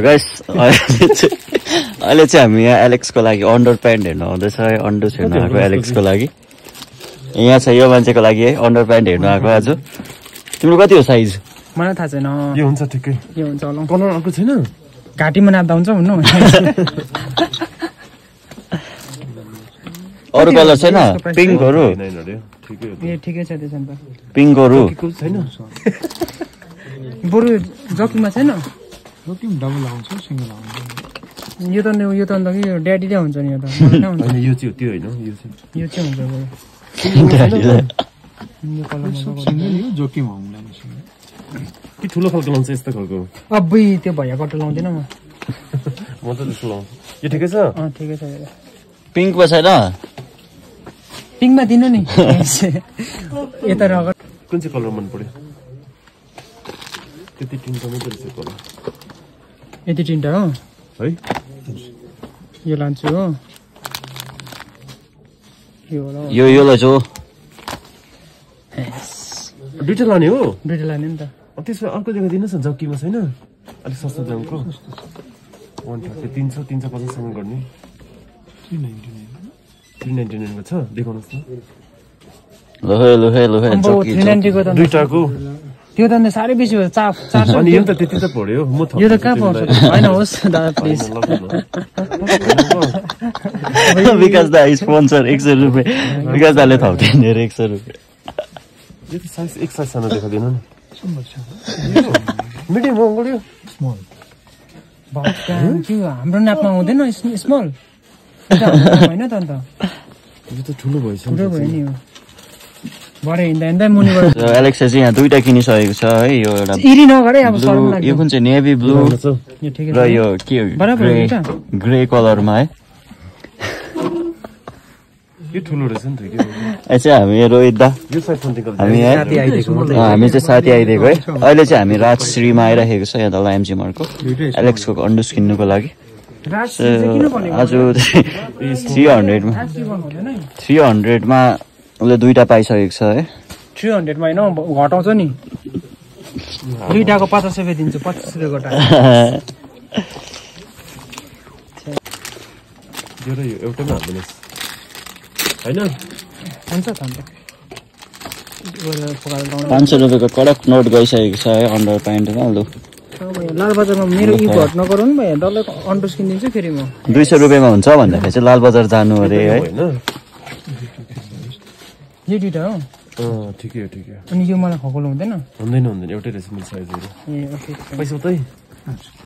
Guys अहिले चाहिँ हामी यहाँ एलेक्सको लागि अन्डर प्यान्ट हेर्नु आउँदैछ है। अन्डर हेर्नु आएको एलेक्सको लागि यहाँ छ। यो मान्छेको लागि है अन्डर प्यान्ट हेर्नु आएको आज। तिम्रो कति हो साइज? मलाई थाहा छैन। यो हुन्छ ठिकै, यो हुन्छ होला। कलर अर्को छैन? घाँटीमा नाप्दा हुन्छ भन्नु। अरू कलर छैन? पिङ्कहरू ए ठिकै छ त्यसो भने त। पिङ्कहरू छैन? बरु जकीमा छैन? जकी डबल आउँछ सिंगल आउँछ। यो त अन्त कि ड्याडी नै हुन्छ नि यो त। हैन यो चाहिँ त्यो हैन, यो चाहिँ हुन्छ बरु। यो कलर सिंगल यो जकीमा आउँदैन सिंगल। कि ठुलो खालको लाउँछ यस्तो खालको? अब्बुई त्यो भैया कटो लाउँदैन म। म त त्यस्तो लाउँछु। यो ठिकै छ? ठिकै छ। पिङ्कमा छैन? पिङ्कमा दिनु नि। यता रगत कुन चाहिँ कलर मन पर्यो? त्यति टिन्टामै पर्छ कलर। यति तिनटा हो है? यो लान्छु हो। यो होला। यो लैजाऊ। दुईटा लाने हो? दुईटा लाने नि त। त्यसमा अर्को जग्गा दिनुहोस् न, जक्कीमा छैन? अलिक सस्तो दामको 130 350 सम्म गर्ने 399 को छ। देखाउनुहोस् न। लोहे अम्बो 390 को त दुईटाको त्यो त साह्रै बेसी हो। 400। अनि यो त त्यति त पर्यो। म यो त कहाँ पाउँछ? हैन होस् दादा प्लिज। विकास दा स्पोन्सर 100 रुपियाँ। विकास दाले थप्दिने 100 रुपियाँ। यो त साइज एक साइज सानो देखाइदिनु नि। मिडियम हो यो स्मल। हाम्रो नापमा हुँदैन स्मल? होइन त अन्त यो त ठुलो भइसक्यो। ठुलो भयो नि। भरे हिँड्दा मुनिबाट एलेक्सले चाहिँ यहाँ दुईटा किनिसकेको छ है। यो एउटा इरी नगरे अब सर्म लाग्यो। यो कुन चाहिँ नेभी ब्लू यो ठिकै छ र यो के ग्रे कलरमा है। यो ठुलो रहेछ नि त के? चाहिँ हामी रोहित दा यो साइज सन्धिकल हामी हामी चाहिँ साथी आइदिएको है। अहिले चाहिँ हामी राजश्रीमा आइराखेको छ यहाँ तल एमजिमरको एलेक्सको अन्डुस किन्नुको लागि। आज 300मा उसले दुईटा पाइसकेको छ है। 300मा होइन घटाउँछ नि। दुईटाको 50 रुपियाँ दिन्छु। 25 रुपियाँ गोटा। यो र यो एउटैमा हाल्दिनुहोस् हैन? हुन्छ त अन्त 500 रुपियाँको कडक नोट गइसकेको छ है अन्डर प्यान्टमा। लु लालबजारमा मेरो यी घट नगरौँ भए डल्लै अन्डुस किनिदिन्छु फेरि म। 200 रुपियाँमा हुन्छ भन्दाखेरि चाहिँ लालबजार जानु अरे है। हैन? यो दुईटा हो। ठिकै हो ठिकै हो। अनि यो मलाई खकोलो हुँदैन? हुँदैन एउटै रहेछ मेरो साइजहरु। ए ओके। पैसा उतै